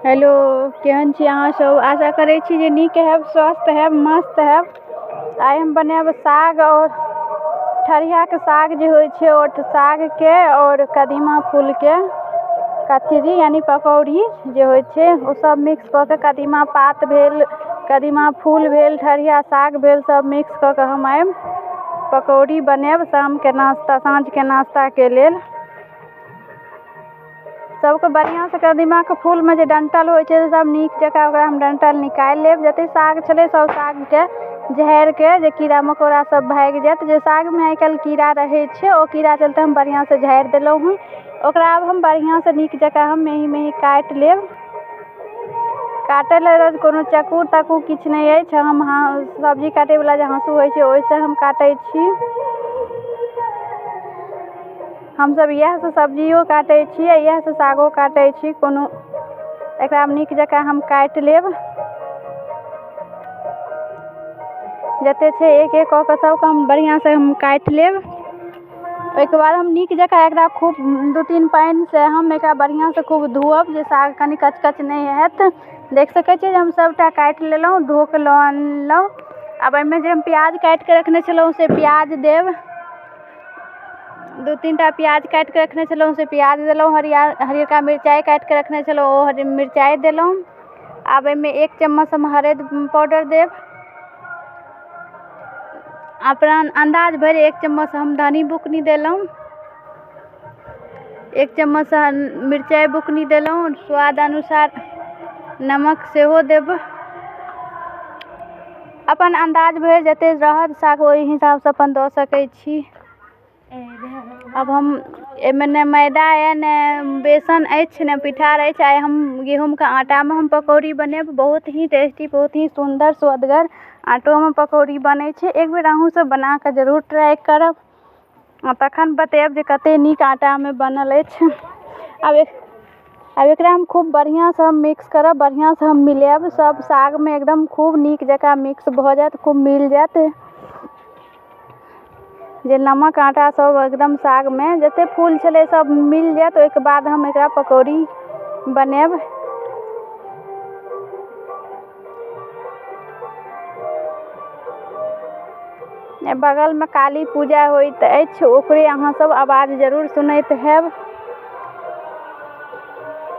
Hello, केहन छी अहाँ सब? आशा करै छी जे नीक हैब, स्वस्थ हैब, मस्त हैब। आइ हम बनायब साग और ठरियाके साग जे होइ छै, ओ सागके और कदीमा फूलके कचरी यानी पकौड़ी जे होइ छै, ओ सब मिक्स कऽ के कदीमा पात भेल, कदीमा फूल भेल, ठरिया साग भेल, सब मिक्स कऽ के हम आइ पकौड़ी बनायब शामके नाश्ता, साँझके नाश्ताके लेल। सबके बढ़िआँसँ कदीमाके फूलमे जे डण्टल होइ छै, सब नीक जकाँ ओकरा हम डण्टल निकालि लेब। जतेक साग छलै सब सागके झाड़िके जे कीड़ा मकोड़ा सब भागि जायत। जे सागमे आइ काल्हि कीड़ा रहै छै, ओ कीड़ा चलते हम बढ़िआँसँ झाड़ि देलहुँ हँ। ओकरा आब हम बढ़िआँसँ नीक जकाँ हम मेही मेही काटि लेब। काटै लेल कोनो चक्कू तक्कू किछु नहि अछि, हम सब्जी काटैवला जे हाँसू होइ छै ओहिसँ हम काटै छी। हमसब इएहसँ सब्जियो काटै छी आ इएहसँ सागो काटै छी। कोनो एकरा नीक जकाँ हम काटि लेब। जते छै एक एक कऽ कऽ सबके हम बढ़िआँसँ हम काटि लेब। ओहिके बाद हम नीक जकाँ एकरा खूब 2-3 पानिसँ हम एकरा बढ़िआँसँ खूब धोअब जे साग कनि कचकच नहि हैत। देख सकै छियै जे हम सबटा काटि लेलहुँ, धो कऽ लऽ अनलहुँ। आब एहिमे जे हम प्याज काटिके रखने छलहुँ से प्याज देब। 2-3 टा प्याज काटिके रखने छलहुँ से प्याज देलहुँ। हरियरका मिरचाइ काटिके रखने छलहुँ, ओ मिरचाइ देलहुँ। आब एहिमे 1 चम्मच हम हरदि पाउडर देब। अपना अन्दाज भरि 1 चम्मच हम धनी बुकनी देलहुँ। 1 चम्मच मिरचाइ बुकनी देलहुँ। स्वाद अनुसार नमक सेहो देब। अपन अन्दाज भरि जतेक रहत साग ओहि हिसाबसँ अपन दऽ सकै छी। आब हम एहिमे नहि मैदा अइ, नहि बेसन अछि, नहि पिठार अछि। आइ हम गहूँमके आटामे हम पकौड़ी बनायब। बहुत ही टेस्टी, बहुत ही सुन्दर सुअदगर आटोमे पकौड़ी बनै छै। एक बेर अहूँसब बनाकऽ जरूर ट्राइ करब आ तखन बतायब जे कतेक नीक आटामे बनल अछि। आब एकरा हम खूब बढ़िआँसँ हम मिक्स करब, बढ़िआँसँ हम मिलायब। सब सागमे एकदम खूब नीक जकाँ मिक्स भऽ जायत, खूब मिल जायत जे नमक आटा सब एकदम सागमे जतेक फूल छलै सब मिल जायत। ओहिके बाद हम एकरा पकौड़ी बनायब। बगलमे काली पूजा होइत अछि, ओकरे अहाँ सब आवाज जरूर सुनैत हैब।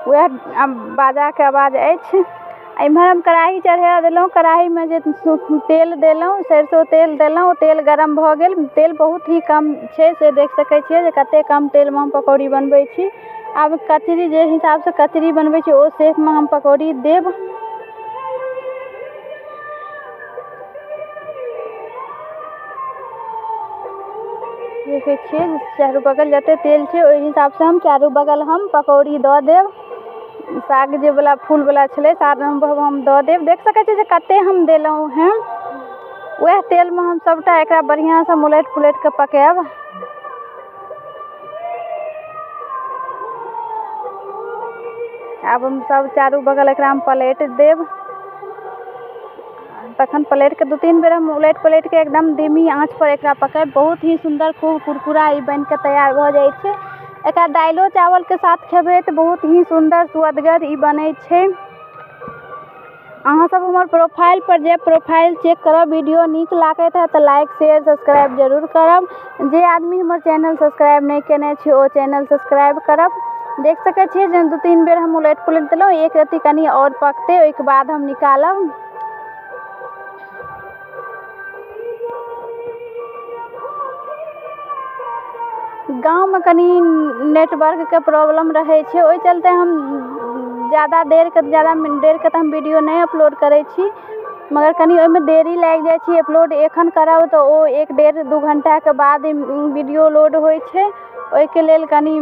वएह बाजाके आवाज अछि। एम्हर हम कड़ाही चढ़ा देलहुँ। कड़ाहीमे जे तेल देलहुँ, सरिसो तेल देलहुँ, तेल गरम भऽ गेल। तेल बहुत ही कम छै, से देख सकै छियै जे कतेक कम तेलमे हम पकौड़ी बनबै छी। आब कचरी जे हिसाबसँ कचरी बनबै छी ओ शेपमे हम पकौड़ी देब। देखै छियै चारू बगल जतेक तेल छै ओहि हिसाबसँ हम चारू बगल हम पकौड़ी दऽ देब। साग जे वला फूलवला छलै साग हम दऽ देब। देख सकै छियै जे कतेक हम देलहुँ हेँ। वएह तेलमे हम सबटा एकरा बढ़िआँसँ उलटि पुलटि कऽ पकायब। आब हम सब चारू बगल एकरा हम पलटि देब। तखन पलटिके 2-3 बेर हम उलटि पलटिके एकदम धीमी आँचपर एकरा पकायब। बहुत ही सुन्दर खूब कुरकुरा ई बनिके तैयार भऽ जाइ छै। एकरा दालिओ चावलके साथ खेबै तऽ बहुत ही सुन्दर सुअदगर ई बनै छै। अहाँ सब हमर प्रोफाइल पर जायब, प्रोफाइल चेक करब। वीडियो नीक लागैत है तऽ लाइक शेयर सब्सक्राइब जरूर करब। जे आदमी हमर चैनल सब्सक्राइब नहि केने छी ओ चैनल सब्सक्राइब करब। देख सकै छियै जे 2-3 बेर हम उलटि पुलटि देलहुँ। एक रत्ती कनि आओर पकतै, ओहिके बाद हम निकालब। गाँवमे कनि नेटवर्कके प्रॉब्लम रहै छै, ओहि चलते हम ज्यादा देरके तऽ हम वीडियो नहि अपलोड करै छी, मगर कनि ओहिमे देरी लागि जाइ छै। अपलोड एखन करब तऽ ओ 1-1.5-2 घण्टाके बाद वीडियो लोड होइ छै, ओहिके लेल कनि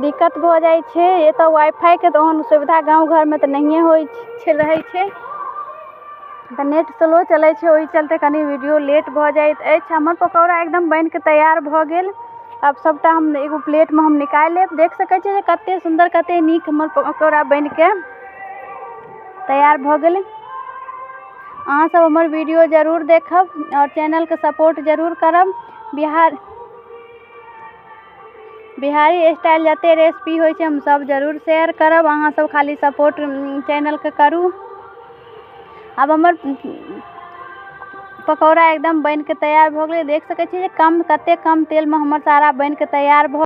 दिक्कत भऽ जाइ छै। एतऽ वाइफाइके तऽ ओहन सुविधा गाँव घरमे तऽ नहिए होइ छै, रहै छै तऽ नेट स्लो चलै छै, ओहि चलते कनि वीडियो लेट भऽ जाइत अछि। हमर पकौड़ा एकदम बनिके तैयार भऽ गेल। आब सबटा हम एगो प्लेटमे हम निकालि लेब। देख सकै छियै जे कतेक सुन्दर कतेक नीक हमर पकौड़ा बनिके तैयार भऽ गेल। अहाँ सब हमर वीडियो जरूर देखब आओर चैनलके सपोर्ट जरूर करब। बिहार बिहारी स्टाइल जतेक रेसिपी होइ छै, हम सब जरूर शेयर करब। अहाँ सब खाली सपोर्ट चैनलके करू। आब हमर पकौड़ा एकदम बनिके तैयार भऽ गेलै। देख सकै छियै जे कम, कतेक कम तेलमे हमर सारा बनिके तैयार भऽ